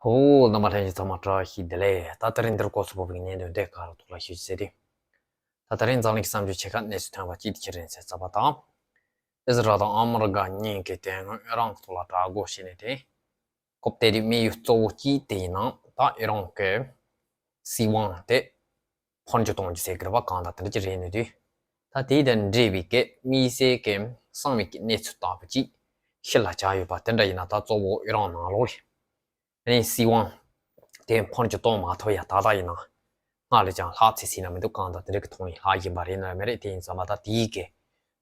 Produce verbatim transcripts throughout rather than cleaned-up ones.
ཧོ། རྣམ་པ་ལྷན་རྒྱས་ཚང་མ་བཀྲ་ཤིས་བདེ་ལེགས། ད་དེ་རིང་འདིར་སྐོར་སུ་བབས་པའི་གནད་དོན་དེ་ག་རུ་ཐུག་ལ་ཞུ་ཟེར་ཏེ། ད་དེ་རིང་འཛམ་གླིང་གི་བསམ་བརྗོད་ཆེ་ཁག་གནས་ཚུལ་ཐོན་པ་གཅིག་དེ་ཁྱེད་རང་ཚོས་གསལ་པོ་དང་། ཨི་ཟི་རལ་དང་ཨ་མི་རི་ཀ་གཉིས་ཀྱིས་དེ་སྔོན་ཨི་རན་གྱི་ཐོག་ལ་དྲག་རྒོལ་བྱས་ནས་དེ། སྐབས་དེ་དུས་དམིགས་ཡུལ་གཙོ་བོ་གཅིག་དེ་ཡིན་ན་ད་ཨི་རན་གྱི་སྲིད་དབང་དེ་འཕོ་འགྱུར་གཏོང་རྒྱུ་ཟེར་གྱི་རེད་པ། གང་ལྟར་དེ་འདྲ་ཅིག་རེད་ནི་དུས། ད་དེ་དང་འབྲེལ་བའི་གི་དམིགས་བསལ་གྱི་གསང་བའི་གི་གནས་ཚུལ་ལྟ་བུ་ཅིག་ཕྱི་ལ་བྱ་ཡོད་པ་དེ་འདྲ་ཡིན་ན། ད་གཙོ་བོ་ཨི་རན་ནང་ལོགས་ལ་ཨ་ནི་སྲིད་དབང་དེ་འཕོ་འགྱུར་གཏོང་མ་ཐུབ་ཡ་ད་ལྟ་ཡིན་ན་སྔར་ལས་ཀྱང་ལྷག་ཚེ་ཟིན་ན་མི་འདུག། གང་ལྟར་དེ་འདྲ་གི་ཐོག་ནས་ལྷག་བཞིན་པ་རེད་ན་མི་རེད། དེ་ཡིན་ཙང་མ་ད་དེའི་གི་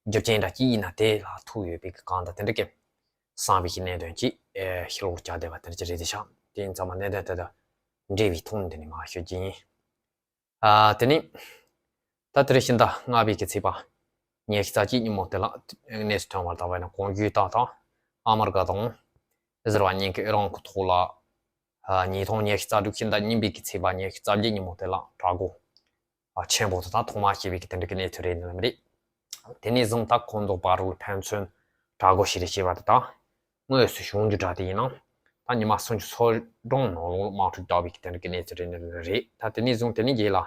རྒྱུ་རྐྱེན་འདྲ་ཅིག་ཡིན་ན་དེ་ལ་ཐུག་ཡོད་པའི་གི་གང་ལྟར་དེ་འདྲ་གི་གསང་བའི་གི་གནད་དོན་ཅིག་ཨེ་ཤོད་ལོག་བྱ་བསྡད་པ་དེ་འདྲ་ཅིག་རེད་དེ་ཤག། དེ་ཡིན་ཙང་མ་གནད་དོན་དེ་དང་འབྲེལ་བའི་ཐོག་ནས་འདི་ནས་མར་ཤོད་ཀྱི་ཡིན། ཨ། དེ་ནས་ད་དེ་རིང་ཕྱི་ཟླ་ལྔ་པའི་གི་ཚེས་པ་ཉི་ཤུ་རྩ་གཅིག་ཉིན་མོ་དེ་ལ་གནས་ཚུལ་ཐོན་པར་ལྟ་བས་ན། གོང་ཞུས་ལྟར་དང་ཨ་མི་རི་ཀ་དང་ཨི་ཟི་རལ་གཉིས་ཀྱིས་ཨི་རན་གྱི་ཐོག་ལ་ཨ་ཉིས་སྟོང་ཉི་ཤུ་རྩ་དྲུག་ཕྱི་ཟླ་གཉིས་པའི་གི་ཚེས་པ་ཉི་ཤུ་རྩ་བརྒྱད་ཉིན་མོ་དེ་ལ་དྲག་རྒོལ་ཨ་ཆེན་པོ་དེ་དག་ཐོག་མར་བྱས་པའི་གི་དེ་འདྲ་གི་གནས་ཚུལ་རེད་ནི་ལ་མི་རེད། དེ་ནས་བཟུང་ད་ཁོང་ཚོ་བར་ལ་ཕན་ཚུན་དྲག་རྒོལ་ཞིག་རེ་བྱས་པ་དེ་དང་། དངོས་སུ་བྱུང་རྒྱུ་འདྲ་དེ་ཡིན་ན། ད་ཉི་མ་སུམ་ཅུ་སོ་གྲངས་ནང་ལོགས་དམག་འཁྲུག་བརྒྱབ་པའི་གི་དེ་འདྲ་གི་གནས་ཚུལ་རེད་ནི་རེད། ད་དེ་ནས་བཟུང་དེ་ནས་རྗེས་ལ་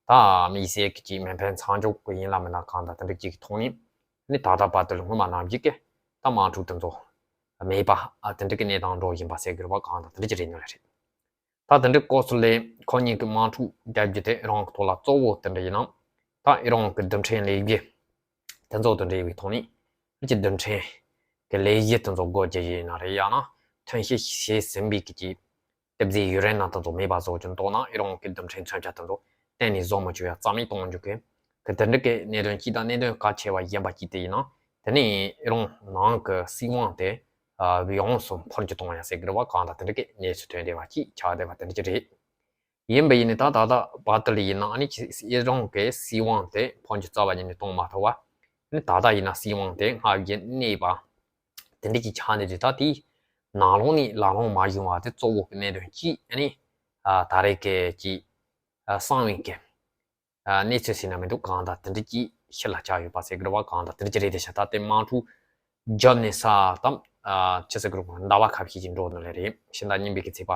ད་དམིགས་བསལ་གྱི་ཅིག་མེ་འཕེན་མཚམས་འཇོག་གི་ཡིན་ལ་མིན་ལ་གང་ལྟར་དེ་འདྲ་ཅིག་གི་ཐོག་ནས་ནི་ད་ལྟ་བར་དུ་ལ་སྔོན་མ་ནང་བཞིན་གི་ད་དམག་འཁྲུག་དེ་ཚོ་མེད་པ་ཨ་དེ་འདྲ་གི་གནས་སྟངས་འགྲོ་བཞིན་པ་ཟེར་དགོས་རེད་པ། གང་ལྟར་དེ་འདྲ་ཅིག་རེད་ནི་རེད། ད་དེ་འདྲའི་སྐབས་སུ་ལས་ཁོ་གཉིས་ཀྱི་དམག་འཁྲུག་བརྒྱབ་རྒྱུ་དེ་ཨི་རན་གྱི་ཐོག་ལ་གཙོ་བོ་དེ་འདྲ་ཡིན་ན། ད་ཨི་རན་གྱི་རྡུལ་ཕྲན་ལས་གཞི་དེ་ཚོ་དང་འབྲེལ་བའི་ཐོག་ནས་ཀྱི་རྡུལ་ཕྲན་གྱི་ལས་གཞི་དེ་ཚོ་སྒོ་རྒྱག་ཡིན་ན་རེད། ཡང་ན་ཐོན་སྐྱེད་བྱས་ཟིན་པའི་གི་ཅིག་གཏེར་རྫས་ཡུ་རེ་ནམ་དེ་ཚོ་མེད་པ་བཟོ་རྒྱུ་མདོར་ན་ཨི་རན་གྱི་རྡུལ་ཕྲན་མཚོན་ཆ་དེ་ཚོ་གཏན་ནས་བཟོ་མི་ཆོག་ཡ་རྩ་མེད་གཏོང་རྒྱུ་གི་གི་དེ་འདྲ་གི་གནད་དོན་གཅིག་དང་གནད་དོན་གལ་ཆེ་བ་གཞན་པ་གཅིག་དེ་ཡིན་ན། དེ་ནས་ཨི་རན་ནང་གི་སྲིད་དབང་དེ་ཡོངས་སུ་འཕོ་འགྱུར་གཏོང་ཡ་ཟེར་གི་རེད་པ། གང་ལྟར་དེ་འདྲ་གི་གནས་ཚུལ་ཐོན་བསྡད་པ་ཅིག་ཆགས་བསྡད་པ་དེ་འདྲ་ཅིག་རེད། ཡིན་པ་ཡིན་ནའི་ད་ད་ལྟ་བར་དུ་ལ་ཡིན་ན་ཨ་ནི་ཨི་རན་གི་སྲིད་དབང་དེ་འཕོ་འགྱུར་རྩ་བ་ཉིད་ནས་གཏོང་མ་ཐུབ་པ། ཨ་ནི་ད་ལྟ་ཡིན་ན་སྲིད་དབང་དེ་སྔར་བཞིན་གནས་པ་དེ་འདྲ་ཅིག་ཆགས་ནས་དེ་ད་དེའི་ནང་ལོགས་ནས་ལག་ལོང་མ་བྱུང་བ་དེ་གཙོ་བོ་གི་གནད་དོན་གཅིག་ཨ་ནི་ད་རེས་གི་ཅིག་གསང་བའི་གི་གནས་ཚུལ་ཟིན་ན་མི་འདུག། གང་ལྟར་དེ་འདྲ་ཅིག་ཕྱི་ལ་ཆགས་ཡོད་པ་ཟེར་གི་རེད་པ། གང་ལྟར་དེ་འདྲ་ཅིག་རེད་དེ་ཤག། ད་དེ་དམག་འཁྲུག་བརྒྱབ་ནས་ས་དང་ཆི་ཟེར་གི་རེད་པ། ཟླ་བ་ཁ་ཤས་ཅིག་འགྲོ་ནི་ལས་རེད། ཕྱི་ཟླ་གཉིས་པའི་གི་ཚེས་པ་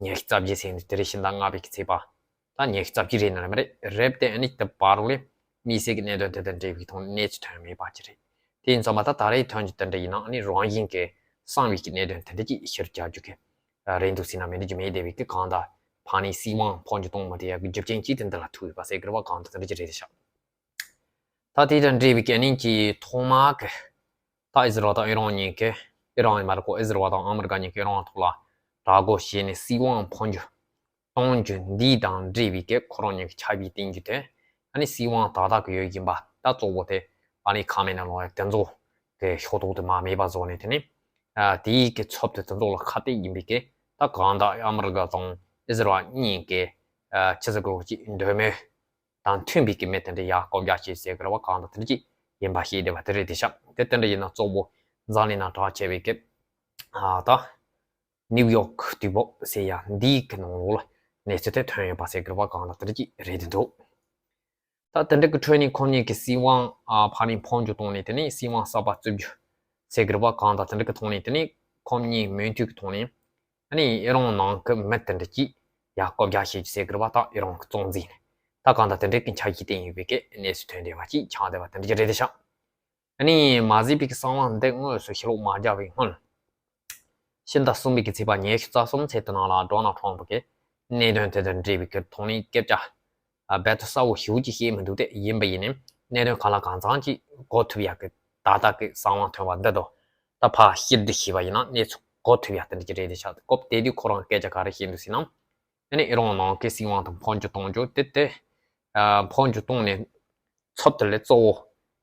ཉི་ཤུ་རྩ་བརྒྱད་ཟིན་ནས་དེ་རིང་ཕྱི་ཟླ་ལྔ་པའི་གི་ཚེས་པ་ད་ཉི་ཤུ་རྩ་བརྒྱད་རེད་ནི་ལས་མི་རེད། རེད་དེ་ཨ་ནི་དེ་བར་ལ་དམིགས་བསལ་གི་གནད་དོན་དེ་དང་འབྲེལ་བའི་ཐོག་གནས་ཚུལ་ཐོན་མེད་པ་ཅིག་རེད། དེ་ཡིན་ཙང་མ་ད་ད་རེས་ཐོན་རྒྱུ་དེ་འདྲ་ཡིན་ན་ཨ་ནི་རང་བཞིན་གི་གསང་བའི་གི་གནད་དོན་དེ་འདྲ་ཅིག་ཕྱིར་རྒྱག་རྒྱུ་གི་རེད་འདུག་ཟེར་ན་མི་འགྲིག་རྒྱུ་མེད་བསྡད་པའི་གི། གང་ལྟར་ཕ་ནི་སྲིད་དབང་འཕོ་འགྱུར་གཏོང་མི་ཐུབ་ཡ་གི་རྒྱུ་རྐྱེན་གཅིག་དེ་འདི་ལ་ཐུག་ཡོད་པ་ཟེར་གི་རེད་པ། གང་ལྟར་དེ་འདྲ་ཅིག་རེད་དེ་ཤག། ད་དེ་དང་འབྲེལ་བའི་གི་ཨ་ནི་ཅིག་ཐོག་མར་གི་ད་ཨི་ཟི་རལ་དང་ཨི་རན་གཉིས་ཀྱིས། ཨི་རན་ཡིན་མ་རེད་ཁོ། ཨི་ཟི་རལ་དང་ཨ་མི་རི་ཀ་གཉིས་ཀྱིས་ཨི་རན་ཐོག་ལ་དྲག་རྒོལ་བྱས་ནས་སྲིད་དབང་འཕོ་འགྱུར་གཏོང་རྒྱུ་འདི་དང་འབྲེལ་བའི་གི་ཁོ་རང་གཉིས་ཀྱི་ཆ་བཞག་བསྟན་རྒྱུ་དེ། ཨ་ནི་སྲིད་དབང་ད་ལྟ་གི་ཡོད་བཞིན་པ་ད་གཙོ་བོ་དེ་ཨ་ནི་ཁ་མེ་ན་ལོ་ཡ་དེ་ཚོ་གི་ཤོག་ཐོག་དེ་མར་མེད་པ་བཟོས་ནས། དེ་ནས་ཨ་དེའི་གི་ཚབ་དེ་དེ་ཚོ་ལ་ཁ་གཏད་ཡིན་པའི་གི་ད་གང་ལྟར་ཨ་མི་རི་ཀ་དང་ཨི་ཟི་རལ་གཉིས་ཀྱི་ཨ་ཆི་ཟེར་གི་རེད་པ། ཅིག་འདོད་མོས་དང་མཐུན་པའི་གི་མི་དེ་འདྲ་ཡར་བསྐོ་བཞག་བྱས་ཟེར་གི་རེད་པ། གང་ལྟར་དེ་འདྲ་ཅིག་ཡིན་པ་ཤེས་བསྡད་པ་དེ་རེད་དེ་ཤག། དེ་དེ་འདྲ་ཡིན་ན་གཙོ་བོ་འཛམ་གླིང་ནང་གྲགས་ཆེ་བའི་གི་ཨ་ད་ནིའུ་ཡོག་གི་དུས་བབ་ཟེར་ཡ་འདིའི་གི་ནང་ལོགས་ལ་གནས་ཚུལ་དེ་ཐོན་ཡོད་པ་ཟེར་གི་རེད་པ། གང་ལྟར་དེ་འདྲ་ཅིག་རེད་དེ་འདུག། ད་དེ་འདྲ་གི་ཁྲོད་ནས་ཁོང་གཉིས་ཀྱི་སྲིད་དབང་ཨ་ཕར་ནས་འཕོ་འགྱུར་གཏོང་ནས། དེ་ནས་སྲིད་དབང་གསར་པ་བཙུགས་རྒྱུ་ཟེར་གི་རེད་པ། གང་ལྟར་དེ་འདྲ་གི་ཐོག་ནས། དེ་ནས་ཁོང་གཉིས་མོས་མཐུན་གི་ཐོག་ནས་ཨ་ནི་ཨི་རན་ནང་གི་མི་དེ་འདྲ་ཅིག་ཡར་བསྐོ་བཞག་བྱེད་རྒྱུ་ཟེར་གི་རེད་པ། ད་ཨི་རན་གི་གཙོ་འཛིན་ནས་ད་གང་ལྟར་དེ་འདྲ་གི་འཆར་གཞི་བཏིང་ཡོད་པའི་གི་གནས་ཚུལ་ཐོན་བསྡད་པ་ཅིག་ཆགས་བསྡད་པ་དེ་འདྲ་ཅིག་རེད་དེ་ཤག། ཨ་ནི་མ་ཟད་པའི་གི་གསང་བ་འདི་དངོས་སུ་ཕྱི་ལོགས་མ་རྒྱག་པའི་སྔོན། ཕྱི་ཟླ་གསུམ་པའི་གི་ཚེས་པ་ཉི་ཤུ་རྩ་གསུམ་ཚེས་དེ་ནང་ལ་ཌོ་ནལ་ཊམ་ཕ་གིས་གནད་དོན་དེ་དང་འབྲེལ་བའི་གི་ཐོག་ནས་སྐད་ཆ་ཨ་རྦད་དེ་གསལ་བོ་ཞེ་པོ་ཅིག་བཤད་མི་འདུག་སྟེ། ཡིན་པ་ཡིན་ནའི་གནད་དོན་གང་ལ་གང་འཚམ་ཅིག་གོ་ཐུབ་ཡག་གི་ད་ལྟ་གི་གསང་བ་ཐོན་པ་འདི་དང་ད་ཕར་ཕྱིར་བསྡུ་བྱས་པ་ཡིན་ན་གནས་ཚུལ་གོ་ཐུབ་ཡག་དེ་འདྲ་ཅིག་རེད་དེ་ཤག། སྐབས་དེ་དུས་ཁོ་རང་སྐད་ཆ་ག་རེ་བཤད་འདུག་ཟེར་ན། ཨ་ནི་ཨི་རན་ནང་གི་སྲིད་དབང་དེ་འཕོ་འགྱུར་གཏོང་རྒྱུ་དེ་དེ་ཨ་འཕོ་འགྱུར་གཏོང་ནས་ཚབ་དེ་ལས་གཙོ་བོ་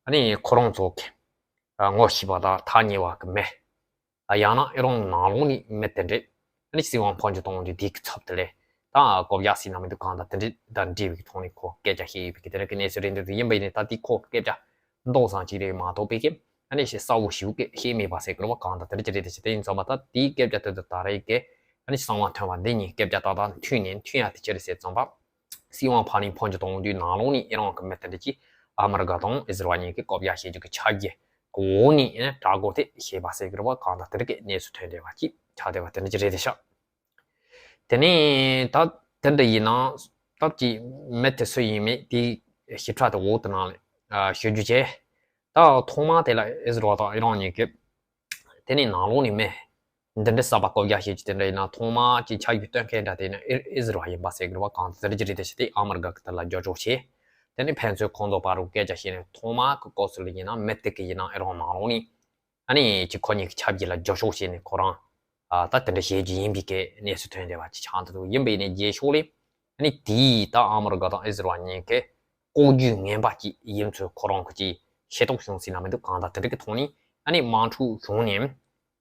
ཨ་ནི་ཁོ་རང་ཚོ་གི་ཨ་ངོ་ཤེས་པ་དང་ཐག་ཉེ་བ་གི་མི། ཨ་ཡང་ན་ཨི་རན་ནང་ལོགས་ནས་མི་དེ་འདྲས་ཨ་ནི་སྲིད་དབང་འཕོ་འགྱུར་གཏོང་རྒྱུ་དེ་གི་ཚབ་དེ་ལས་ད་བསྐོ་བཞག་ཟེར་ན་མི་འདུག། གང་ལྟར་དེ་འདྲས་དང་འབྲེལ་བའི་ཐོག་ནས་ཁོ་སྐད་ཆ་བཤད་ཡོད་པའི་གི་དེ་འདྲ་གི་གནས་ཚུལ་རེད་འདུག། ཡིན་པ་ཡིན་ནའི་ད་དེ་ཁོ་སྐད་ཆ་མདོ་ཙམ་ཅིག་རེད་མ་གཏོགས་པའི་གི་ཨ་ནི་ཞེ་གསལ་བོ་ཞེ་པོ་གི་བཤད་མེད་པ་ཟེར་གི་རེད་པ། གང་ལྟར་དེ་འདྲ་ཅིག་རེད་དེ་ཤག། དེ་ཡིན་ཙང་མ་ད་དེའི་སྐད་ཆ་དེ་དང་ད་རེས་ཀྱི་ཨ་ནི་གསང་བ་ཐོན་པ་འདི་གཉིས་སྐད་ཆ་ཏག་ཏག་མཐུན་ནས་མཐུན་ཡག་དེ་ཅི་རེད་ཟེར་ཙམ་པ། སྲིད་དབང་ཕར་ནས་འཕོ་འགྱུར་གཏོང་དུས་ནང་ལོགས་ནས་ཨི་རན་གྱི་མི་དེ་འདྲ་ཅིག་ཨ་མི་རི་ཀ་དང་ཨི་ཟི་རལ་གཉིས་ཀྱིས་བསྐོ་བཞག་བྱེད་རྒྱུ་གི་ཆ་རྐྱེན་གྱི་འོག་ནས་ཨ་ནི་དྲག་རྒོལ་དེ་བྱས་པ་ཟེར་གི་རེད་པ། གང་ལྟར་དེ་འདྲ་གི་གནས་ཚུལ་ཐོན་བསྡད་པ་ཅིག་ཆགས་བསྡད་པ་དེ་འདྲ་ཅིག་རེད་དེ་ཤག། དེ་ནས་ད་དེ་འདྲ་ཡིན་ན་ད་ཅིག་མི་དེ་སུ་ཡིན་མེད་དེ་ཞིབ་ཕྲ་དེ་འོག་ཏུ་ནང་ལ་ཞུ་རྒྱུ་བྱས། ད་ཐོག་མ་དེ་ལ་ཨི་ཟི་རལ་དང་ཨི་རན་གཉིས་ཀྱིས་དེ་ནས་ནང་ལོགས་ནས་མི་འདི་འདྲ་གསར་པ་བསྐོ་རྒྱ་བྱེད་ཀྱི་དེ་འདྲ་ཡིན་ན། ཐོག་མ་ཅིག་ཆ་རྒྱུས་སྟོན་མཁན་འདྲ་དེ་ནི་ཨི་ཨི་ཟི་རལ་ཡིན་པ་ཟེར་གི་རེད་བ། གང་ལྟར་དེ་འདྲ་ཅིག་རེད། དེ་བྱས་ཏེ་ཨ་མི་རི་ཀ་གི་དེ་ལ་རྒྱབ་སྐྱོར་བྱས། དེ་ནས་ཕན་ཚུན་ཁོང་ཚོ་བར་དུ་སྐད་ཆ་བཤད་ནས། ཐོག་མ་གི་སྐབས་སུ་ལ་ཡིན་ན་མི་དེ་གི་ཡིན་ན་ཨི་རན་ནང་ལོགས་ནས་ཨ་ནི་ཅིག་ཁོ་གཉིས་ཀྱི་ཆབ་ཀྱི་ལ་རྒྱབ་སྐྱོར་བྱས་ནས་ཁོ་རང་ཨ་ད་དེ་འདྲ་བྱེད་རྒྱུ་ཡིན་པའི་གི་གནས་ཚུལ་ཐོན་བསྡད་པ་ཅིག་ཆགས་འདུག། ཡིན་པ་ཡིན་ནའི་རྗེས་ཕྱོགས་ལ་ཨ་ནི་དེའི་ད་ཨ་མི་རི་ཀ་དང་ཨི་ཟི་རལ་གཉིས་ཀས་ལྐོག་ཇུས་ངན་པ་ཅིག་ཡིན་ཚུལ་ཁོ་རང་གི་ཅིག་ཤེས་རྟོགས་བྱུང་ཟིན་ན་མི་འདུག། གང་ལྟར་དེ་འདྲ་གི་ཐོག་ནས་ཨ་ནི་དམག་འཁྲུག་བྱུང་ནས།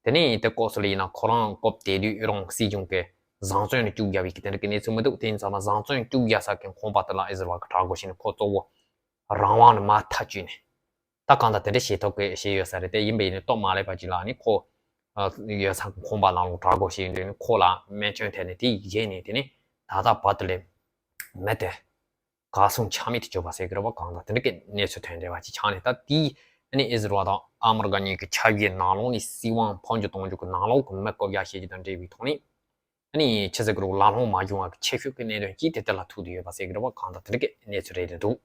དེ་ནས་དེ་སྐབས་སུ་ལ་ཡིན་ན་ཁོ་རང་སྐབས་དེ་དུས་ཨི་རན་གྱི་སྲིད་གཞུང་གིས་བཟང་བཙོན་ལ་བཅུག་རྒྱག་པའི་གི་དེ་འདྲ་གི་གནས་ཚུལ་མི་འདུག། དེ་ཡིན་ཙང་མ་བཟང་བཙོན་བཅུག་རྒྱག་ས་གི་ཁང་པ་དེ་ལ་ཨི་ཟི་རལ་གྱིས་དྲག་རྒོལ་བྱས་ནས་ཁོ་གཙོ་བོ་རང་དབང་ནས་མར་ཐག་གཅོད་ནས། ད་གང་ལྟར་དེ་འདྲ་བྱེད་ཐུབ་ཀྱི་བྱས་ཡོད་ས་རེད། དེ་ཡིན་པ་ཡིན་ནའི་སྟབས་མ་ལེགས་པ་ཅིག་ལ་ནི་ཁོ་ཡོད་ས་གི་ཁང་པ་ནང་ལ་དྲག་རྒོལ་བྱས་ཡོད་དུས་ནི་ཁོ་ལ་རྨས་སྐྱོན་ཐེབས་ནས། དེ་རྗེས་ནས་དེ་ནི་ད་ལྟ་བར་དུ་ལས་མི་དེ་གར་སོང་ཆ་མེད་དུ་གྱུར་པ་ཟེར་གི་རེད་བ། གང་ལྟར་དེ་འདྲ་གི་གནས་ཚུལ་ཐོན་བསྡད་པ་ཅིག་ཆགས་ནས། ད་དེའི་ཨ་ནི་ཨི་ཟི་རལ་དང་ཨ་མི་རི་ཀ་གཉིས་ཀྱི་ཆབ་ཀྱི་ནང་ལོགས་ནས་སྲིད་དབང་འཕོ་འགྱུར་གཏོང་རྒྱུ་གི་ནང་ལོགས་ཀྱི་མི་བསྐོ་རྒྱ་བྱེད་རྒྱུ་དང་འབྲེལ་བའི་ཐོག་ནས་ཨ་ནི་ཆི་ཟེར་གི་རེད། ལམ་ལྷོང་མ་བྱུང་བ་གི་ཆེ་ཤོས་ཀྱི་གནད་དོན་གཅིག་དེ་དེ་ལ་ཐུག་བསྡད་ཡོད་པ་ཟེར་གི་རེད་བ། གང་ལྟར་དེ་འདྲ་གི་གནས་ཚུལ་རེད་འདུག།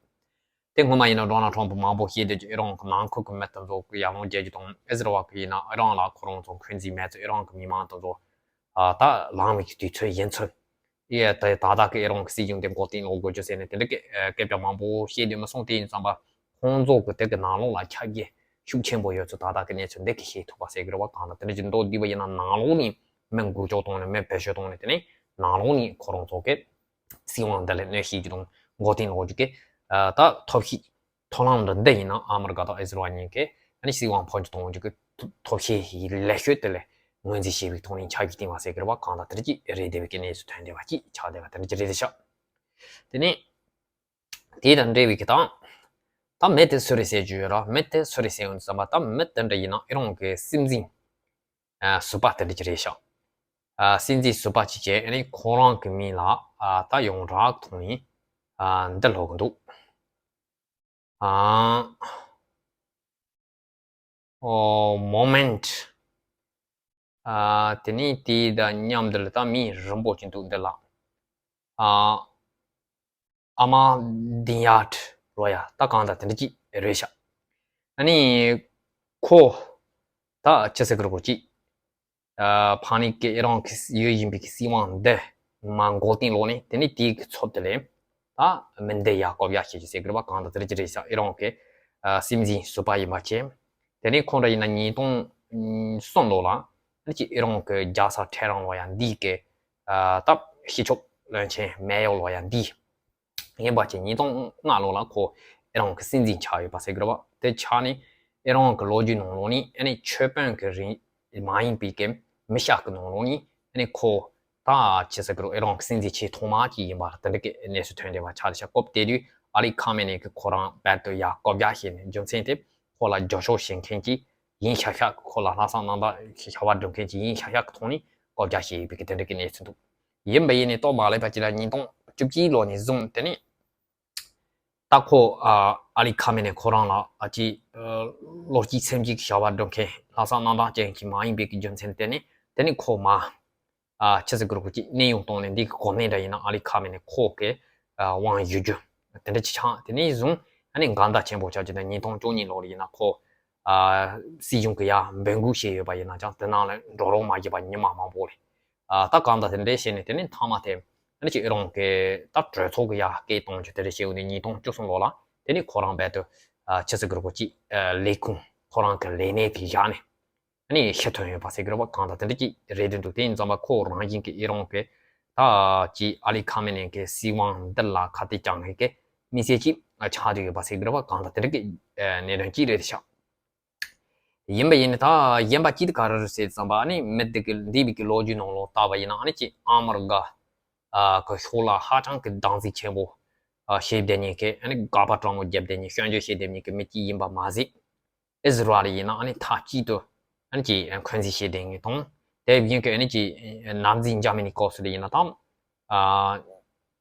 དེ་སྔོན་མ་ཡིན་ན་ཌོ་ནལ་ཊམ་པ་མང་པོ་བཤད་བསྡད་ཀྱི་ཨི་རན་གྱི་ནང་ཁུལ་གྱི་མི་དེ་ཚོ་གི་ཡར་ལངས་རྒྱག་རྒྱུ་དང་། ཨི་ཟི་རལ་གྱི་ཡིན་ན་ཨི་རན་ལ་ཁོ་རང་ཚོ་འཁོན་འཛིན་མེད་ཚུལ། ཨི་རན་གྱི་མི་མང་དེ་ཚོ་ཨ་ད་ལངས་པའི་གི་དུས་ཚོད་ཡིན་ཚུལ། ཨེ་ད་ད་ལྟ་གི་ཨི་རན་གྱི་སྲིད་གཞུང་དེ་མགོ་རྟིང་སློག་དགོས་རྒྱུ་ཟེར་ནས་དེ་འདྲ་གི་ཨ་སྐད་ཆ་མང་པོ་བཤད་བསྡད་མ་སོང་། དེ་ཡིན་ཙང་མ་ཁོང་ཚོ་གི་དེ་གི་ནང་ལོགས་ལ་ཁྱབ་རྒྱ་ཤུགས་ཆེན་པོ་ཡོད་ཚུལ་ད་ལྟ་གི་གནས་ཚུལ་འདི་གི་ཤེས་ཐུབ་པ་ཟེར་གི་རེད་བ། གང་ལྟར་དེ་འདྲ་ཅིག་མདོར་བསྡུས་པ་ཡིན་ན་ནང་ལོགས་ནས་མི་འགུལ་སྐྱོད་གཏོང་ནས་མི་བེད་སྤྱོད་གཏོང་ནས། དེ་ནས་ནང་ལོགས་ནས་ཁོ་རང་ཚོ་གི་སྲིད་དབང་འདི་ལ་གནོད་བྱེད་རྒྱུ་དང་མགོ་རྟིང་སློག་རྒྱུ་གི་ཨ་ད་ཐབས་ཤེས་ཐབས་ལམ་འདི་འདི་ཡིན་ན་ཨ་མི་རི་ཀ་དང་ཨི་ཟི་རལ་གཉིས་ཀས་ཨ་ནི་སྲིད་དབང་འཕོ་འགྱུར་གཏོང་རྒྱུ་གི་ཐབས་ཤེས་ལེགས་ཤོས་དེ་ལ་ངོས་འཛིན་བྱས་པའི་ཐོག་ནས་ཆབ་ཀྱི་བསྟན་པ་ཟེར་གི་རེད་བ། གང་ལྟར་དེ་འདྲ་ཅིག་རེད་བསྡད་པའི་གི་གནས་ཚུལ་ཐོན་བསྡད་པ་ཅིག་ཆགས་བསྡད་པ་དེ་འདྲ་ཅིག་རེད་ཤག། དེ་ནས་དེ་དང་འབྲེལ་བའི་གི་དང་། ད་མི་དེ་སུ་རེད་ཟེར་རྒྱུ་ཡོད་ར། མི་དེ་སུ་རེད་ཟེར་ཡོང་དུས་ཙམ་པ། ད་མི་དེ་འདྲ་ཡིན་ན་ཨི་རན་གྱི་སྲིད་འཛིན་ཨ་ཟུར་པ་དེ་འདྲ་ཅིག་རེད་ཤག། ཨ་སྲིད་འཛིན་ཟུར་པ་ཅིག་བྱས་ཨ་ནི་ཁོ་རང་གི་མིང་ལ་ཨ་ད་ཡོངས་གྲགས་ཐོག་ནས་ཨ་འདི་ལབ་གི་འདུག། ཨ་ཨོ་མོ་མེན་ཊི། ཨ་དེ་ནས་དེ་དང་མཉམ་དུ་ལ་ད་མིང་རིང་པོ་ཅིག་འདུག་འདི་ལ། ཨ་ཨ་མ་དིན་ཡཱ་ཊི་ལོ་ཡ། ད་གང་ལྟར་དེ་འདྲ་ཅིག་རེད་ཤག། ཨ་ནི་ཁོ་ད་ཆི་ཟེར་གི་རེད། ཁོ་ཅིག་ཨ་ཕ་ནི་གི་ཨི་རན་གི་ཡོད་བཞིན་པའི་གི་སྲིད་དབང་འདི་མར་མགོ་རྟིང་སློག་ནས། དེ་ནས་དེའི་གི་ཚབ་དེ་ལས་ད་མི་འདི་ཡར་བསྐོ་རྒྱ་བྱེད་ཀྱི་ཟེར་གི་རེད་བ། གང་ལྟར་དེ་འདྲ་ཅིག་རེད་ཤག། ཨི་རན་གི་ཨ་སྲིད་འཛིན་ཟུར་པ་ཡིན་པ་བྱས། དེ་ནས་ཁོང་འདྲ་ཡིན་ན་ཉིས་སྟོང་གསུམ་ལོ་ལ་ཨ་ནི་ཅིག་ཨི་རན་གི་རྒྱལ་ས་ཊེ་ཧྲན་ལོ་ཡ་འདི་གི་ཨ་ད་གཞིས་ཆགས་བློན་ཆེན་མེ་ཡོར་ལོ་ཡ་འདི་ཡིན་པ་བྱས། ཉིས་སྟོང་ལྔ་ལོ་ལ་ཁོ་ཨི་རན་གི་སྲིད་འཛིན་ཆགས་ཡོད་པ་ཟེར་གི་རེད་བ། དེ་ཆགས་ནས་ཨི་རན་གི་ལོ་རྒྱུས་ནང་ལོགས་ནས་ཨ་ནི་ཆོས་དཔོན་གི་རིང་མ་ཡིན་པའི་གི་མི་ཤ་གི་ནང་ལོགས་ནས་ཨ་ནི་ཁོ་ད་ཆི་ཟེར་གི་རེད། ཨི་རན་གི་སྲིད་འཛིན་ཆེས་ཐོག་མ་ཅིག་ཡིན་པ་དེ་འདྲ་གི་གནས་ཚུལ་ཐོན་བསྡད་པ་ཆགས་བསྡད་ཤག། སྐབས་དེ་དུས་ཨ་ལི་ཁ་མེ་ནེ་གི་ཁོ་རང་རྦད་དེ་ཡར་བསྐོ་རྒྱ་བྱས་ནས། རྒྱུ་མཚན་དེ་ཁོ་ལ་རྒྱབ་སྐྱོར་བྱེད་མཁན་གྱི་ཡིན་ཤག་ཤག་གི། ཁོ་ལ་ལྷག་བསམ་རྣམ་དག་བྱ་བ་སྒྲུབ་མཁན་གྱི་ཡིན་ཤག་ཤག་གི་ཐོག་ནས་བསྐོ་རྒྱ་བྱས་ཡོད་པའི་གི་དེ་འདྲ་གི་གནས་ཚུལ་འདུག། ཡིན་པ་ཡིན་ནའི་སྟབས་མ་ལེགས་པ་ཅིག་ལ་ཉིས་སྟོང་བཅུ་གཅིག་ལོ་ནས་བཟུང་དེ་ནས་ད་ཁོ་ཨ་ཨ་ལི་ཁ་མེ་ནེ་ཁོ་རང་ལ་ཨ་ཅིག་ཨ་བློ་གཅིག་སེམས་གཅིག་བྱ་བ་སྒྲུབ་མཁན་ལྷག་བསམ་རྣམ་དག་ཅན་ཞིག་མ་ཡིན་པའི་གི་རྒྱུ་མཚན་དེ་ནས། དེ་ནས་ཁོ་མར་ཨ་ཆི་ཟེར་གི་རེད། ཁོ་ཅིག་གནས་དབྱུང་བཏང་ནས་འདི་གི་གོ་གནས་འདྲ་ཡིན་ན་ཨ་ལི་ཁ་མེ་ནེ་ཁོ་གི་ཨ་དབང་བསྒྱུར་རྒྱུ་དེ་འདྲ་ཅིག་ཆགས། དེ་ནས་བཟུང་ཨ་ནི་འགལ་ཟླ་ཆེན་པོ་ཆགས་ཀྱི་ནས། ཉིས་སྟོང་བཅུ་གཉིས་ལོ་ལ་ཡིན་ན་ཁོ་ཨ་སྲིད་གཞུང་གི་ཡར་འབོད་འགུག་བྱས་ཡོད་པ་ཡིན་ན་ཀྱང་དེ་ནང་ལ་འགྲོ་རོགས་མ་བྱས་པ་ཉི་མ་མང་པོ་རེད། ཨ་ད་གང་ལྟར་དེ་འདྲས་བྱས་ནས། དེ་ནས་མཐའ་མ་དེ་ཨ་ནི་ཅིག་ཨི་རན་གྱི་ད་གྲོས་ཚོགས་ཀྱི་ཡར་སྐད་གཏོང་རྒྱུ་དེ་འདྲས་བྱས་ཡོང་ནས། ཉིས་སྟོང་བཅུ་གསུམ་ལོ་ལ་དེ་ནས་ཁོ་རང་རྦད་དེ་ཨ་ཆི་ཟེར་གི་རེད། ཁོ་ཅིག་ཨ་ལས་ཁུངས་ཁོ་རང་གི་ལས་གནས་དེ་བཞག་ནས་ཨ་ནི་ཕྱིར་ཐོན་ཡོད་པ་ཟེར་གི་རེད་བ། གང་ལྟར་དེ་འདྲ་ཅིག་རེད་དེ་འདུག། དེ་ཡིན་ཙང་མ་ཁོ་རང་བཞིན་གྱི་ཨི་རན་གྱི་ད་ཅིག་ཨ་ལི་ཁ་མེ་ནེ་གི་སྲིད་དབང་འདི་ལ་ཁ་གཏད་གཅོག་མཁན་གྱི་མི་སེར་ཅིག་ཆགས་བསྡད་ཡོད་པ་ཟེར་གི་རེད་བ། གང་ལྟར་དེ་འདྲ་གི་ཨ་གནད་དོན་ཅིག་རེད་ཤག། ཡིན་པ་ཡིན་ནའི་ད་གཞན་པ་ཅིག་དེ་ག་རེ་རེད་ཟེར་ཙམ་པ། ཨ་ནི་མི་དེ་གི་འདས་པའི་གི་ལོ་རྒྱུས་ནང་ལོགས་ལྟ་བ་ཡིན་ན། ཨ་ནི་ཅིག་ཨ་མི་རི་ཀ་ཨ་གི་ཕྱོགས་ལ་ཧ་ཅང་གི་སྡང་ཟིག་ཆེན་པོ་ཨ་བྱེད་བསྡད་མཁན་གྱི། ཨ་ནི་དགག་པ་དྲང་མོ་བརྒྱབ་བསྡད་མཁན། སྐྱོན་བརྗོད་བྱེད་བསྡད་མཁན་གྱི་མི་གཅིག་ཡིན་པ་མ་ཟད། ཨི་ཟི་རལ་ཡིན་ན་ཨ་ནི་མཐའ་གཅིག་ཏུ་ཨ་ནི་ཅིག་འཁོན་འཛིན་བྱེད་བསྡད་མཁན་དང་། དེ་བཞིན་གྱི་ཨ་ནི་ཅིག་ནམ་རྒྱུན་འཇར་མ་ནི་སྐབས་སུ་ལ་ཡིན་ན་ད་ཨ་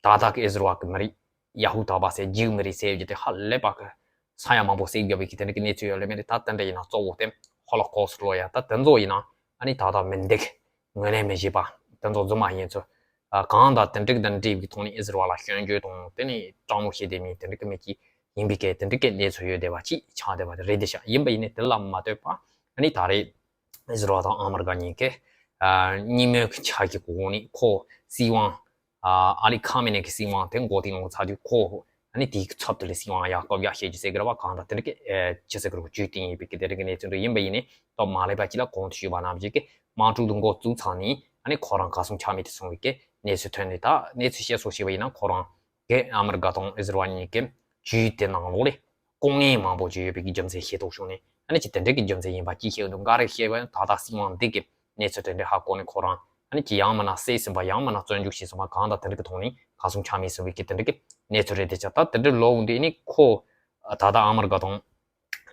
ད་ལྟ་གི་ཨི་ཟི་རལ་གི་མི་རིགས་ཡ་ཧུ་དཱ་པ་ཟེར། ཇིའུ་མི་རིགས་ཟེར་རྒྱུ་དེ་ཧ་ལས་པ་གི་ས་ཡ་མང་པོ་བསད་རྒྱབ་པའི་གི་དེ་འདྲ་གི་གནས་ཚུལ་ཡོད་ལེ་མེད་ལེ། ད་དེ་འདྲ་ཡིན་ན་གཙོ་བོ་དེ་ཧོ་ལོ་ཀོ་སི་ཊི་ལོ་ཡ། ད་དེ་ཚོ་ཡིན་ན་ཨ་ནི་ད་ལྟ་མི་འདི་གི་ངོས་ལེན་མི་བྱེད་པ་དེ་ཚོ་རྫུན་མ་ཡིན་ཚུལ། གང་དང་དེ་འདྲ་གི་དང་འབྲེལ་བའི་ཐོག་ནས་ཨི་ཟི་རལ་ལ་སྐྱོན་བརྗོད་དང་དེ་ནས་དྲང་མོ་བཤད་བསྡད་མིན་དེ་འདྲ་གི་མི་གཅིག་ཡིན་པའི་སྐད་དེ་འདྲ་གི་གནས་ཚུལ་ཡོད་བསྡད་པ་ཅིག་ཆགས་བསྡད་པ་རེད་དེ་ཤག་ཡིན་པ་ཡིན་ནའི་དེ་ལ་མ་ལྟོས་པ་ཨ་ནི་ད་རེས་ཨི་ཟི་རལ་དང་ཨ་མི་རི་ཀ་གཉིས་ཀས་གཉིས་མོས་ཀྱི་ཆ་གི་གོ་གོ་ནས་ཁོ་སྲིད་དབང་ཨ་ལི་ཁ་མེ་ནེ་གི་སྲིད་དབང་དེ་མགོ་རྟིང་སློག་ཚར་དུས་ཁོ་ཨ་ནི་དེའི་ཚབ་ཏུ་ལས་སྲིད་དབང་ཡར་བསྐོ་རྒྱག་བྱེད་རྒྱུ་ཟེར་གི་རེད་བ། གང་ལྟར་དེ་འདྲ་གི་ཅི་ཟེར་གི་རེད་བ། བརྒྱུད་དེ་ཡིན་པའི་གི་དེ་འདྲ་གི་གནས་ཚུལ་འདྲ་ཡིན་པ་ཡིན་ནའི་སྟབས་མ་ལེགས་པ་ཅིག་ལ་གོང་དུ་ཞུས་པ་ནང་བཞིན་གི་དམག་འཁྲུག་འདི་འགོ་བཙུགས་ཚར་ནས་ཨ་ནི་ཁོ་རང་གར་སོང་ཆ་མེད་དུ་སོང་བའི་གི་གནས་ཚུལ་ཐོན་ནས། ད་གནས་ཚུལ་བཤད་སྲོལ་བྱས་པ་ཡིན་ན་ཁོ་རང་གི་ཨ་མི་རི་ཀ་དང་ཨི་ཟི་རལ་གཉིས་ཀྱི་ཇུས་དེ་ནང་ལོགས་ལས་ལྐོག་རྔན་མང་པོ་ཅིག་ཡོད་པའི་གི་རྒྱུ་མཚན་ཤེས་རྟོགས་བྱུང་ནས་ཨ་ནི་ཅི་དེ་འདྲ་གི་རྒྱུ་མཚན་ཡིན་པ་ཅིག་ཤེས་འདུག་འགའ་རེ་བཤད་པ་ཡང་ད་ལྟ་སྲིད་དབང་འདི་གི་གནས་ཚུལ་དེ་འདྲ་ཧ་གོ་ནས་ཁོ་རང་ཨ་ནི་ཅི་ཡང་མིན་ན་བསད་ཟིན་པ་ཡང་མིན་ན་བཙོན་འཇུག་བྱས་ཟིན་པ་གང་དང་དེ་འདྲ་གི་ཐོག་ནས་གར་སོང་ཆ་མེད་ཟིན་པའི་གི་དེ་འདྲ་གི་གནས་ཚུལ་རེད་དེ་ཆགས། ད་དེ་འདྲ་ལོ་འདི་ནི་ཁོ་ད་ལྟ་ཨ་མི་རི་ཀ་དང་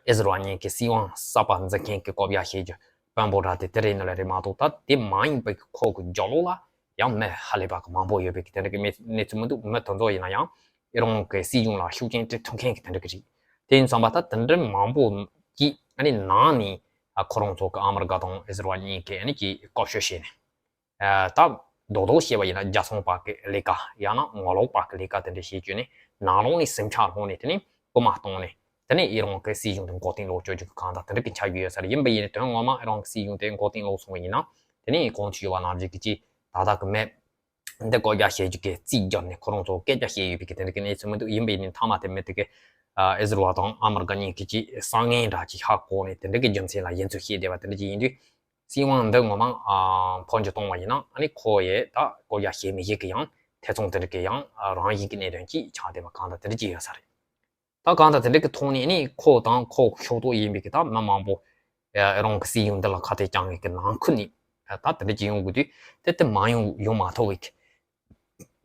ཨི་ཟི་རལ་གཉིས་ཀྱི་སྲིད་དབང་གསར་པ་འཛིན་མཁན་གྱི་བསྐོ་བཞག་བྱེད་རྒྱུ་དཔོན་པོ་ར་དེ་དེ་རེད་ནི་ལ་རེད་མ་གཏོགས། ད་དེ་མ་ཡིན་པའི་ཁོ་གི་རྒྱབ་ལོགས་ལ་ཡང་མི་ཧ་ལས་པ་གི་མང་པོ་ཡོད་པའི་གི་དེ་འདྲ་གི་མི་གནས་ཚུལ་མི་འདུག་མི་དེ་ཚོ་ཡིན་ན་ཡང་ཨི་རན་གྱི་སྲིད་གཞུང་ལ་ཤུགས་རྐྱེན་སྤྲད་ཐུབ་མཁན་གྱི་དེ་འདྲ་གི་རེད། དེ་ཡིན་ཙང་པ་ད་དེ་འདྲ་མང་པོ་གིས་ཨ་ནི་ནང་ནས་ཁོ་རང་ཚོ་གི་ཨ་མི་རི་ཀ་དང་ཨི་ཟི་རལ་གཉིས་ཀྱི་ཨ་ནི་ཀྱི་བཀོལ་སྤྱོད་བྱས་ནས། ད་རྡོག་རྡོག་བཤད་པ་ཡིན་ན་རྒྱལ་ཚོང་པ་གི་ལས་ཀ་ཡང་ན་ངོ་ལོག་པ་གི་ལས་ཀ་དེ་འདྲ་བྱེད་རྒྱུ་ནི་ནང་ལོགས་ནས་སེམས་ཆགས་ལྷོང་ནས་དེ་ནས་སྐུལ་མ་གཏོང་ནས་དེ་ནས་ཨི་རན་གྱི་སྲིད་གཞུང་དེ་མགོ་རྟིང་སློག་བཅུག་རྒྱུ་གི་གང་ལྟར་དེ་འདྲ་གི་འཆར་གཞི་ཡོད་ས་རེད། ཡིན་པ་ཡིན་ནའི་དོན་ངོ་མ་ཨི་རན་གྱི་སྲིད་གཞུང་དེ་མགོ་རྟིང་སློག་སོང་བ་ཡིན་ན་དེ་ནས་གོང་དུ་ཞུས་པ་ནང་བཞིན་གྱི་ཅིག་ད་ལྟ་གི་མི་འདི་བཀོད་རྒྱ་བྱེད་རྒྱུ་གི་རྩིས་བརྒྱབ་ནས་ཁོ་རང་ཚོ་སྐད་ཆ་བཤད་ཡོད་པའི་གི་དེ་འདྲ་གི་གནས་ཚུལ་མི་འདུག་ཡིན་པ་ཡིན་ནའི་མཐའ་མ་དེ་མི་དེ་གི་ཨི་ཟི་རལ་དང་ཨ་མི་རི་ཀ་གཉིས་ཀྱི་ཅིག་བསམ་ངན་འདྲ་ཅིག་ཧ་གོ་ནས་དེ་འདྲ་གི་རྒྱུ་མཚན་ལ་ཡིན་ཚུལ་བཤད་བསྡད་པ་དེ་འདྲ་ཅིག་ཡིན་དུས། སྲིད་དབང་འདི་ངོ་མ་ཨ་འཕོ་འགྱུར་གཏོང་བ་ཡིན་ན་ཨ་ནི་ཁོ་ཡི་ད་བསྐོ་རྒྱ་བྱེད་མི་བྱེད་ཀྱི་ཡང་ཐེ་ཚོམ་དེ་འདྲ་གི་ཡང་ཨ་རང་བཞིན་གྱི་གནད་དོན་ཅིག་ཆགས་བསྡད་པ་གང་ལྟར་དེ་འདྲ་ཅིག་ཡོད་ས་རེད། ད་གང་ལྟར་དེ་འདྲ་གི་ཐོག་ནས་ནི་ཁོ་དང་ཁོ་ཕྱོགས་གཏོགས་ཡིན་པའི་གི་ད་མི་མང་པོ་ཨ་རང་གི་སྲིད་གཞུང་འདི་ལ་ཁ་གཏད་བཅག་མཁན་གྱི་ནང་ཁུལ་ནས་ད་དེ་འདྲ་ཅིག་ཡོང་དགོས་དུས་དེ་དེ་མ་ཡོང་ཡོང་མ་ཐུབ་པའི་གི་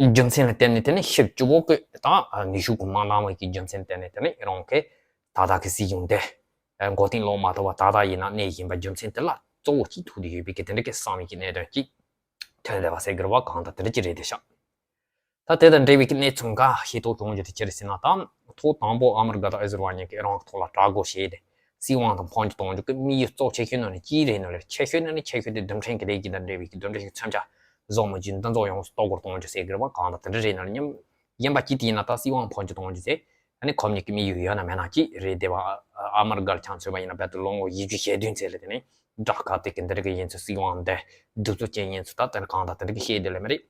རྒྱུ་མཚན་ལ་བརྟེན་ནས་དེ་ནི་ཕྱིར་སྐྱོ་བོ་གི་དང་ནུས་ཤུགས་ཀྱི་མ་འདང་བའི་གི་རྒྱུ་མཚན་བརྟེན་ནས་དེ་ནི་རང་གི་ད་ལྟ་གི་སྲིད་གཞུང་དེ་མགོ་རྟིང་སློག་མ་ཐུབ་པ་ད་ལྟ་ཡིན་ན་གནས་བཞིན་པ་རྒྱུ་མཚན་དེ་ལ་གཙོ་བོ་གཅིག་ཐུག་བསྡད་ཡོད་པའི་གི་དེ་འདྲ་གི་བསམ་ཡས་ཀྱི་གནད་དོན་གཅིག་ཐོན་བསྡད་པ་ཟེར་དགོས་རེད་བ། གང་ལྟར་དེ་འདྲ་ཅིག་རེད་དེ་ཤག་ད་དེ་དང་འབྲེལ་བའི་གི་གནས་ཚུལ་འགའ་ཤེས་རྟོགས་བྱུང་རྒྱུ་དེ་ཅི་རེད་ཟེར་ན། ད་ཐོག་དང་པོ་ཨ་མི་རི་ཀ་དང་ཨི་ཟི་རལ་གཉིས་ཀྱིས་ཨི་རན་གྱི་ཐོག་ལ་དྲག་རྒོལ་བྱས་ཏེ་སྲིད་དབང་དང་འཕོ་འགྱུར་གཏོང་རྒྱུ་གི་དམིགས་ཡུལ་གཙོ་ཆེ་ཤོས་ནང་ནས་གཅིག་རེད་ནོ་ལེ། ཆེ་ཤོས་ནང་ནས་ཆེ་ཤོས་དེ་རྡུལ་ཕྲན་གྱི་ལས་ཀྱི་དང་འབྲེལ་བའི་གི་རྡུལ་ཕྲན་གྱི་མཚོན་ཆ་བཟོ་མི་རྒྱུ་འདི་ཚོ་ཡོངས་སུ་ལྟོ་གོས་གཏོང་རྒྱུ་ཟེར་གི་རེད་བ། གང་ལྟར་དེ་འདྲ་རེད་ནོ་ལེ། མཉམ་ཡིན་པ་གཅིག་དེ་ཡིན་ན་ད་སྲིད་དབང་འཕོ་འགྱུར་གཏོང་རྒྱུ་ཟེར་ཨ་ནི་ཁོ་གཉིས་ཀྱི་དམིགས་ཡུལ་ཡོད་ན་མེད་ན་གཅིག་རེད་དེ་བ། ཨ་མི་རི་ཀ་ལ་ཆ་མཚོན་པ་ཡིན་ན་རྦད་དེ་ལོ་ངོ་བཞི་བཅུ་ཞེ་བདུན་ཚད་ལ་དེ་ནས་དགྲ་ཁ་དེ་གི་འདི་འདྲ་གི་ཡིན་ཚུལ། སྲིད་དབང་འདི་གདུག་རྩུབ་ཅན་ཡིན་ཚུལ། ད་དེ་གང་ལྟར་དེ་འདྲ་གི་བཤད་དེ་ལེ་མི་རེད།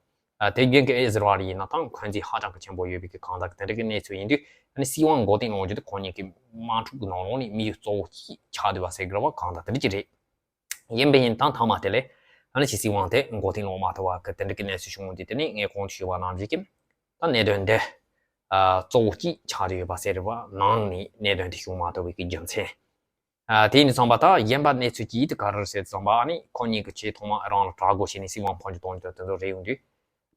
ཨ་དེ་རྒྱུན་གྱི་ཨི་ཟི་རལ་ཡིན་ན་ད་འཁོན་འཛིན་ཧ་ཅང་གི་ཆེན་པོ་ཡོད་པའི་གི་གང་ལྟར་དེ་འདྲ་གི་གནས་ཚུལ་ཡིན་དུས་ཨ་ནི་སྲིད་དབང་མགོ་རྟིང་སློག་རྒྱུ་དེ་ཁོ་གཉིས་ཀྱི་དམག་འཁྲུག་གི་ནང་ལོགས་ནས་དམིགས་ཡུལ་གཙོ་བོ་གཅིག་ཆགས་བསྡད་པ་ཟེར་དགོས་རེད་བ། གང་ལྟར་དེ་འདྲ་ཅིག་རེད། ཡིན་པ་ཡིན་ད་མཐའ་མ་དེ་ལས་ཨ་ནི་ཅི་སྲིད་དབང་དེ་མགོ་རྟིང་སློག་མ་ཐུབ་པ་གི་དེ་འདྲ་གི་གནས་ཚུལ་བྱུང་དུས་དེ་ནས་ངས་གོང་དུ་ཞུས་པ་ནང་བཞིན་གྱི་ད་གནད་དོན་འདི་ཨ་གཙོ་བོ་གཅིག་ཆགས་བསྡད་ཡོད་པ་ཟེར་རེད་བ། ནང་ནས་གནད་དོན་དེ་བྱུང་མ་ཐུབ་པའི་གི་རྒྱུ་མཚན། ཨ་དེ་ཡིན་ཙང་པ་ད་གཞན་པ་གནས་ཚུལ་གཅིག་དེ་ག་རེ་རེད་ཟེར་ཙང་པ་ཨ་ནི་ཁོ་གཉིས་ཀྱིས་ཆེས་ཐོག་མ་རང་ལ་དྲག་རྒོལ་བྱས་ནས་སྲིད་དབང་འཕོ་འགྱུར་གཏོང་རྒྱུ་དེ་ཚོ་རེད་ཡོང་དུས།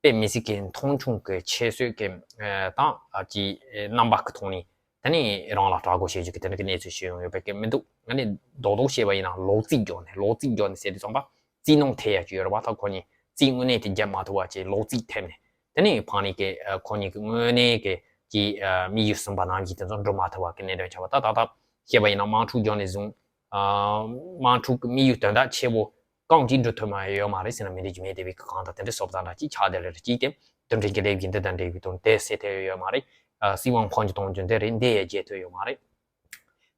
དཔེ་མི་སྲིད་ཀྱི་མཐོང་ཆུང་གི་ཁྱད་གསོད་ཀྱི་ཨ་དང་ཨ་ཀྱི་ཨ་རྣམ་པ་གི་ཐོག་ནས་དེ་ནས་རང་ལ་དྲག་རྒོལ་བྱེད་རྒྱུ་གི་དེ་འདྲ་གི་གནས་ཚུལ་ཞིག་ཡོང་ཡོད་པའི་གི་མི་འདུག་ཨ་ནི་རྡོག་རྡོག་བཤད་པ་ཡིན་ན་ལོག་རྩིས་རྒྱག་ནས་ལོག་རྩིས་རྒྱག་ནས་ཟེར་དུས་ཙང་པ་རྩིས་ནོར་ཐེབས་ཡ་ཅིག་ཡོད་རེད་བ། ད་ཁོ་གཉིས་རྩིས་དངོས་གནས་དེ་བརྒྱབ་མ་ཐུབ་པ་ཅིག་ལོག་རྩིས་ཐེབས་ནས་དེ་ནས་ཕར་ནས་ཀྱི་ཨ་ཁོ་གཉིས་ཀྱི་དངོས་གནས་ཀྱི་ཀྱི་ཨ་དམིགས་ཡུལ་ཟིན་པ་ནང་བཞིན་དེ་ཚོ་འགྲུབ་མ་ཐུབ་པ་གི་གནད་དོན་ཆགས་པ། ད་ད་ལྟ་བཤད་པ་ཡིན་ན་དམག་འཁྲུག་རྒྱག་ནས་བཟུང་ཨ་དམག་འཁྲུག་གི་དམིགས་ཡུལ་དོན་དག་ཆེ་བོ་གང་ཅིག་འགྲུབ་ཐུབ་མ་ཡོད་མ་རེད་ཟེར་ན་མི་འགྲིག་རྒྱུ་མེད་དེ་བའི་གང་དང་དེ་འདྲའི་སོབ་ཙང་འདྲ་ཅིག་ཆགས་བསྡད་ལེ་རེད། ཅིག་དེ་རྡུལ་ཕྲན་གྱི་ལས་ཀྱི་འདི་དང་འབྲེལ་བའི་དོན་དེ་སེལ་ཐུབ་ཡོད་མ་རེད། ཨ་སྲིད་དབང་འཕོ་འགྱུར་གཏོང་རྒྱུ་འདི་རེད། འདི་ཡང་བརྗེད་ཐུབ་ཡོད་མ་རེད།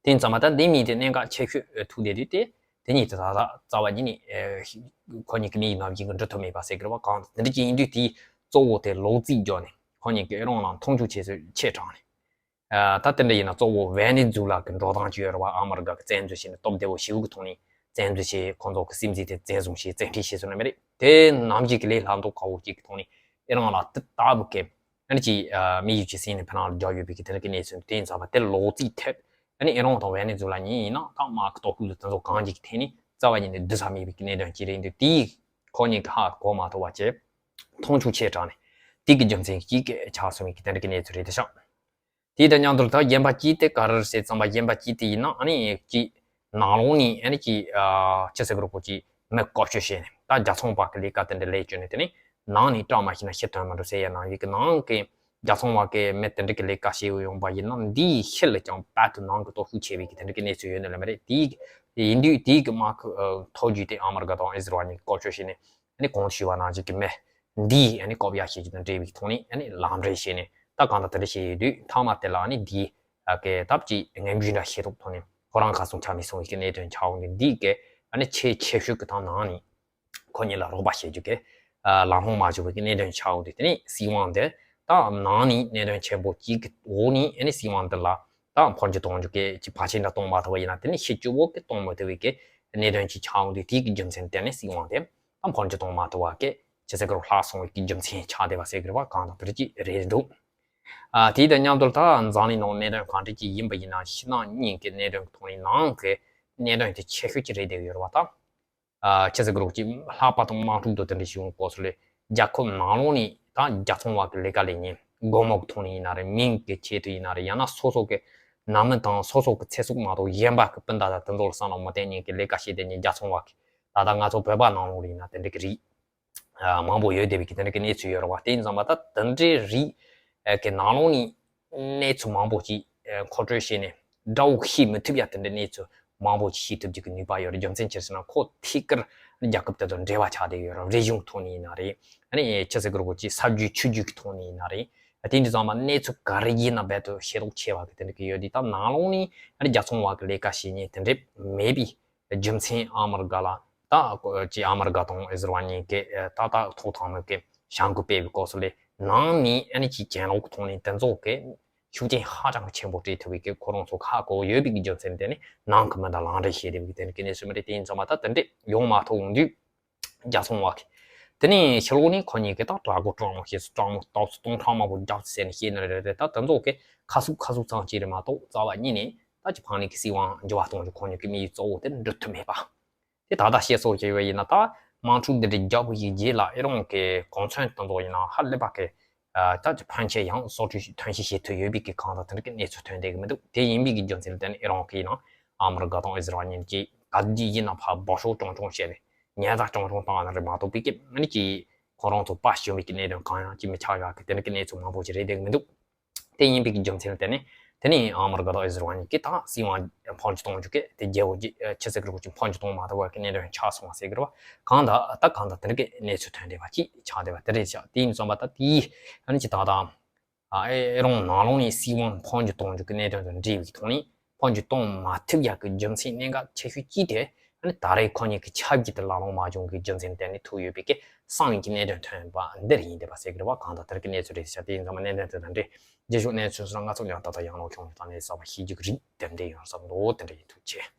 དེ་ཙམ་པ་ད་འདི་མིན་དེ་གནད་འགག་ཆེ་ཤོས་ཐུག་བསྡད་དུས་དེ་དེ་གཉིས་དེ་ད་ད་རྩ་བ་ཉིད་ནས་ཁོ་གཉིས་ཀྱི་མིའི་ནམ་རྒྱུན་གྱི་འགྲུབ་ཐུབ་མེད་པ་ཟེར་གི་རེད་བ། གང་དེ་འདྲ་ཅིག་ཡིན་དུས་དེའི་གཙོ་བོ་དེ་ལོག་རྩིས་རྒྱག་ནས་ཁོ་གཉིས་ཀྱི་ཨི་རན་ལ་མཐོང་ཆུང་བྱེད་ཚུལ་ཆེ་དྲགས་ནས། ཨ་ད་དེ་འདྲ་ཡིན་ན་གཙོ་བོ་ཝེ་ནེ་ཛུ་ལ་གི་འགྲོ་སྟངས་ཅིག་ཡོད་རེད་བ། ཨ་མི་རི་ཀ་གི་བཙན་འཛུལ་བྱས་ནས་སྟབས་བདེ་བོ་ཞེ་པོ་གི་ཐོག་ནས་བཙན་འཛུལ་བྱས། ཁོང་ཚོ་གི་སྲིད་འཛིན་དེ་བཙན་བཟུང་བྱས་བཙན་ཁྲིད་བྱས་སོང་ནི་མ་རེད། དེ་ནམ་རྒྱུན་གི་ལས་སླ་མོ་དཀའ་བོ་ཅིག་གི་ཐོག་ནས་ཨི་རན་ལ་དེ་ལྟ་བུ་གི་ཨ་ནི་ཅིག་ཨ་དམིགས་ཡུལ་ཅིག་སེམས་ནས་ཕར་ནང་ལ་རྒྱག་ཡོད་པའི་གི་དེ་འདྲ་གི་གནས་ཚུལ་དེ་ཡིན་ཙང་པ་དེ་ལོག་རྩིས་ཐེབས། ཨ་ནི་ཨི་རན་དང་ཝེ་ནེ་ཛུ་ལ་གཉིས་ཡིན་ན་ད་དམག་གི་ལྟོ་གོས་དེ་ཚོ་གང་ཅིག་གི་ཐད་ནས་རྩ་བ་ཉིད་ནས་བསྡུ་ས་མེད་པའི་གི་གནད་དོན་ཅིག་རེད་འདུག་དེ་གོ་གཉིས་ཀྱི་ཧ་གོ་མ་ཐུབ་པ་བྱས་མཐོང་ཆུང་ཆེ་དྲགས་ནས་དེ་གི་རྒྱུ་མཚན་གཅིག་གི་ཆགས་སོང་བའི་གི་དེ་འདྲ་གི་གནས་ཚུལ་རེད་དེ་ཤག་དེ་དང་མཉམ་དུ་ད་གཞན་པ་གཅིག་དེ་ག་རེ་རེད་ཟེར་ཙམ་པ་གཞན་པ་གཅིག་དེ་ཡིན་ན་ཨ་ནི་གཅིག་ནང་ལོགས་ནས་ཨ་ནི་གཅིག་ཨ་ཅི་ཟེར་གི་རེད་གོ། གཅིག་མི་བཀོལ་སྤྱོད་བྱས་ནས་ད་རྒྱལ་ཚོང་པ་གི་ལས་ཀ་དེ་འདྲ་ལས་བཅོས་ནས་དེ་ནས་ནང་ནས་སྐྲག་མ་ཤེས་ན་ཕྱི་དོན་མི་འགྲོ་ཟེར་ཡ་ནང་བཞིན་གི་ནང་གི་རྒྱལ་ཚོང་པ་གི་མི་དེ་འདྲ་གི་ལས་ཀ་བྱེད་ཡོང་པ་ཡིན་ན་འདིའི་ཕྱི་ལ་ཀྱང་རྦད་དེ་ནང་གི་སྟོབས་ཤུགས་ཆེ་བའི་གི་དེ་འདྲ་གི་གནས་ཚུལ་ཡོད་ནི་ལ་མ་རེད། དེའི་ཡིན་དུས་དེའི་གི་དམག་གི་ཐོ་རྒྱུས་དེ་ཨ་མི་རི་ཀ་དང་ཨི་ཟི་རལ་གཉིས་ཀྱིས་བཀོལ་སྤྱོད་བྱས་ནས་ཨ་ནི་གོང་དུ་ཞུས་པ་ནང་བཞིན་གི་མི་ འདིའི་ཨ་ནི་བཀོད་ཡ་བྱེད་རྒྱུ་དང་འབྲེལ་བའི་ཐོག་ནས་ཨ་ནི་ལམ་རེ་བྱས་ནས་ད་གང་ལྟར་དེ་འདྲ་བྱས་ཡོད་དུས་མཐའ་མ་དེ་ལ་ཨ་ནི་འདིའི་ཨ་གི་སྟབས་ཀྱིས་ངན་བྱུས་འདྲ་བྱེད་ཐུབ་ཐོག་ནས་ཁོ་རང་ཁ་སང་ཆ་མི་སོང་བའི་གནད་དོན་ཆགས་འོང་དུས་འདིའི་གི་ཨ་ནི་ཆེས་ཆེ་ཤོས་ཀྱི་ཐང་ནང་ནས་ཁོ་གཉིས་ལ་རོགས་པ་བྱེད་རྒྱུ་གི་ཨ་ལམ་ལྷོང་མ་བྱུང་བའི་གནད་དོན་ཆགས་འོང་དུས་དེ་ནས་སྲིད་དབང་དེ་ད་ནང་ནས་གནད་དོན་ཆེན་པོ་གཅིག་གི་འོག་ནས་ཨ་ནི་སྲིད་དབང་དེ་ལ་ད་འཕོ་འགྱུར་གཏོང་རྒྱུ་གི་ཅིག་བར་ཆད་འདྲ་གཏོང་མ་ཐུབ་པ་ཡིན་ན་དེ་ནས་ཕྱི་སྐྱོ་བོ་གི་གཏོང་མི་ཐུབ་པའི་གི་གནད་དོན་ཅིག་ཆགས་འོང་དུས་དེའི་གི་རྒྱུ་མཚན་དེ་ནས་སྲིད་དབང་དེ་ད་འཕོ་འགྱུར་གཏོང་མ་ཐུབ་པ་གི་ཕྱི་ཚེ་གི་རུ་ལྷག་སོང་བའི་གི་རྒྱུ་མཚན་ཆགས་བསྡད་པ་ཟེར་གི་རེད་བ། གང་དང་དེ་འདྲ་ཅིག་རེད་འདུག་ཨ་དེ་དང་མཉམ་དུ་ད་འཛམ་གླིང་ནང་གནད་དོན་གང་འདྲ་ཅིག་ཡིན་པ་ཡིན་ན་ཕྱི་ནང་གཉིས་ཀྱི་གནད་དོན་གི་ཐོག་ནས་ནང་གི་གནད་དོན་དེ་ཆེ་ཤོས་ཅིག་རེད་བསྡད་ཡོད་རེད་བ། ད་ཨ་ཆི་ཟེར་གི་རོགས་ཅིག་ལྷག་པར་དུ་དམག་འཁྲུག་དང་དེ་འདྲ་ཞིག་ཡོང་སྐབས་སུ་ལས་རྒྱལ་ཁབ་ནང་ལོགས་ནས་ད་རྒྱལ་ཚོང་བ་གི་ལས་ཀ་ལས་ཉན་སྒོར་མོ་གི་ཐོག་ནས་ཡིན་ན་རེད། མིང་གི་ཆེད་དུ་ཡིན་ན་རེད། ཡང་ན་སོ་སོ་གི་ནང་མི་དང་སོ་སོ་གི་ཚེ་སྲོག་མ་གཏོགས་གཞན་པ་གི་སྤུན་ཟླ་དང་དེ་ཚོ་ལ་བསམ་བློ་མི་གཏོང་མཁན་གི་ལས་ཀ་བྱེད་བསྡད་མཁན་རྒྱལ་ཚོང་བ་གི་ད་ལྟ་ང་ཚོ་བོད་པ་ནང་ལོགས་ལ་ཡིན་ན་དེ་འདྲ་གི་རིགས་མང་པོ་ཡོད་བསྡད་པའི་གི་དེ་འདྲ་གི་གནས་ཚུལ་ཡོད་རེད་བ། དེ་ཡིན་ཙང་མ་ད་དེ་འདྲའི་རིགས་གི་ནང་ལོགས་ནས་གནས་ཚུལ་མང་པོ་ཅིག་མཁོ་སྤྲོད་བྱས་ནས་དགྲ་བོ་ཤེས་མི་ཐུབ་ཡ་དེ་འདྲའི་གནས་ཚུལ་མང་པོ་ཅིག་ཤེས་ཐུབ་རྒྱུ་གི་ནུས་པ་ཡོད་རེད། རྒྱུ་མཚན་ཅི་ཟེར་ན་ཁོ་ཐད་ཀར་རྒྱལ་ཁབ་དེ་དང་འབྲེལ་བ་ཆགས་བསྡད་ཡོད་རེད། རིག་གཞུང་ཐོག་ནས་ཡིན་ན་རེད། ཨ་ནི་ཆི་ཟེར་གི་རེད་གོ་ཅིག་ས་རྒྱུས་ཆུ་རྒྱུས་ཀྱི་ཐོག་ནས་ཡིན་ན་རེད། དེ་འདྲ་ཙང་མ་གནས་ཚུལ་ག་རེ་ཡིན་ན་རྦད་དེ་ཤེས་རྟོགས་ཆེ་བ་གི་དེ་འདྲ་གི་ཡོད་དུས་ད་ནང་ལོགས་ནས་ཨ་ནི་རྒྱལ་ཚོང་བ་གི་ལས་ཀ་བྱེད་མཁན་དེ་འདྲ་མེད་པའི་རྒྱུ་མཚན་ཨ་མི་རི་ཀ་ལ་ད་ཀོ་ཅིག་ཨ་མི་རི་ཀ་དང་ཨི་ཟི་རལ་གཉིས་ཀས་ཨ་ཏག་ཏག་ཐོག་ཐང་མོ་གི་བྱ་འགུལ་སྤེལ་བའི་སྐབས་སུ་ལས་ནང་ནས་ཨ་ནི་ཅིག་གྱེན་ལོག་གི་ཐོག་ནས་དེ་ཚོ་གི་ཤུགས་རྐྱེན་ཧ་ཅང་གི་ཆེན་པོ་སྤྲད་ཐུབ་པའི་གི་ཁོ་རང་ཚོ་ཁག་པོ་ཡོད་པའི་གི་རྒྱུ་མཚན་དེ་ནི་ནང་གི་མི་དང་ལངས་རེས་བྱེད་བསྡད་པའི་གི་དེ་ནི་གི་གནས་ཚུལ་མི་རེད། དེ་ཡིན་ཙང་མ་ད་དེ་འདྲས་ཡོང་མ་ཐུབ་འོང་དུས་རྒྱལ་ཚོང་བ་གི་དེ་ནས་ཕྱི་ལོགས་ནས་ཁོ་གཉིས་ཀྱིས་ད་དྲག་པོ་དྲག་མོ་བྱས་སོང་། དྲག་མོ་སྟོབས་སུ་གཏོང་ཕྲག་མང་པོ་རྒྱབ་ཟེར་ནས་བཤད་ནི་རེད་རེད། ད་དེ་ཚོ་གི་ཁ་ཟུག་ཁ་ཟུག་ཙམ་ཅིག་རེད་མ་གཏོགས་རྩ་བ་ཉིད་ནས་ད་ཅི་ཕང་ནས་གི་སྲིད་དབང་འགྱུར་བ་གཏོང་རྒྱུ་ཁོ་གཉིས་ཀྱི་དམིགས་ཡུལ་གཙོ་བོ་དེ་འགྲུབ་ཐུབ་མེད་པ། དེ་ད་ལྟ་བཤད་སོགས་བྱས་པ་ཡིན་ན་ད་དམག་འཁྲུག་འདི་འདྲའི་རྒྱག་པའི་རྗེས་ལ་ཨེ་རང་གི་གོང་ཚོན་དང་ཚོགས་ཡིན་ན་ཧ་ལས་པ་གི་ད་ཕན་ཆད་ཡང་གསོག་འཕྲོ་ཐོན་སྐྱེད་བྱེད་ཐུབ་ཡོད་པའི་གི་གང་དང་དེ་འདྲ་གི་གནས་ཚུལ་ཐོན་བསྡད་གི་མི་འདུག་དེ་ཡིན་པའི་གི་རྒྱུ་མཚན་ལ་བརྟེན་ནས་ཨེ་རང་གི་ཡིན་ན་ཨ་མི་རི་ཀ་དང་ཨི་ཟི་རལ་གཉིས་ཀྱིས་ག་དུས་ཡིན་ན་ཕར་འབོ་ཤོག་ཀྲོང་ཀྲོང་བྱས་ནས་ཉེས་ཚབས་ཀྲོང་ཀྲོང་བཏང་ནི་རེད་མ་གཏོགས་པའི་གི་ཨ་ནི་ཅི་ཁོ་རང་ཚོ་དཔའ་ཞུམ་པའི་གི་གནད་དོན་གང་ཡང་ཅི་མི་ཆགས་ཡག་གི་དེ་འདྲ་གི་གནས་ཚུལ་མང་པོ་ཅིག་རེད་བསྡད་གི་མི་འདུག་དེ་ཡིན་པའི་གི་རྒྱུ་མཚན་ལ་བརྟེན་ནས་དེ་ནས་ཨ་མི་རི་ཀ་དང་ཨི་ཟི་རལ་གཉིས་ཀྱིས་ད་སྲིད་དབང་འཕོ་འགྱུར་གཏོང་རྒྱུ་གི་དེ་རྒྱལ་པོ་ཅིག་ཆི་ཟེར་གི་རེད་གོ་ཅིག་འཕོ་འགྱུར་གཏོང་མ་ཐུབ་པ་གི་གནད་དོན་ཆགས་སོང་བ་ཟེར་གི་རེད་བ། གང་ད་ད་གང་ད་དེ་འདྲ་གི་གནས་ཚུལ་ཐོན་བསྡད་པ་ཅིག་ཆགས་བསྡད་པ་དེ་རེད་ཤག་དེ་ཡིན་ཙང་མ་ད་དེའི་ཨ་ནི་ཅི་ད་ད་ཨེ་རང་ནང་ལོགས་ནས་སྲིད་དབང་འཕོ་འགྱུར་གཏོང་རྒྱུ་གི་གནད་དོན་དང་འབྲེལ་བའི་ཐོག་ནས་འཕོ་འགྱུར་གཏོང་མ་ཐུབ་ཡག་གི་རྒྱུ་མཚན་གནད་འགག་ཆེ་ཤོས་གཅིག་དེ་ཨ་ནི་ད་རེས་ཁོ་གཉིས་ཀྱི་ཆབས་ཅིག་ཏུ་ལག་ལོང་མ་བྱུང་གི་རྒྱུ་མཚན་བརྟེན་ནས་ཐུག་ཡོད་པའི་གི་གསང་བའི་གི་གནད་དོན་ཐོན་པ་འདིར་ཡིན་བསྡད་པ་ཟེར་གི་རེད་བ། གང་ལྟར་དེར་གི་གནས་ཚུལ་རེད་ཤག་དེ་ཡིན་ཙང་མ་གནད་དོན་དེ་དང་འབྲེལ་རྗེས་ཕྱོགས་གནས་ཚུལ་སོགས་ང་ཚོ་ཡང་ད་ལྟ་ཡང་ལོག་ཁྱོང་དང་ནས་གསར་པ་ཤེས་རྒྱུ་གི་རིགས་དེ་འདྲ་ཡོང་བསམ་འདུག་དེ་འདྲ་ཡིན། ཐུགས་རྗེ་ཆེ།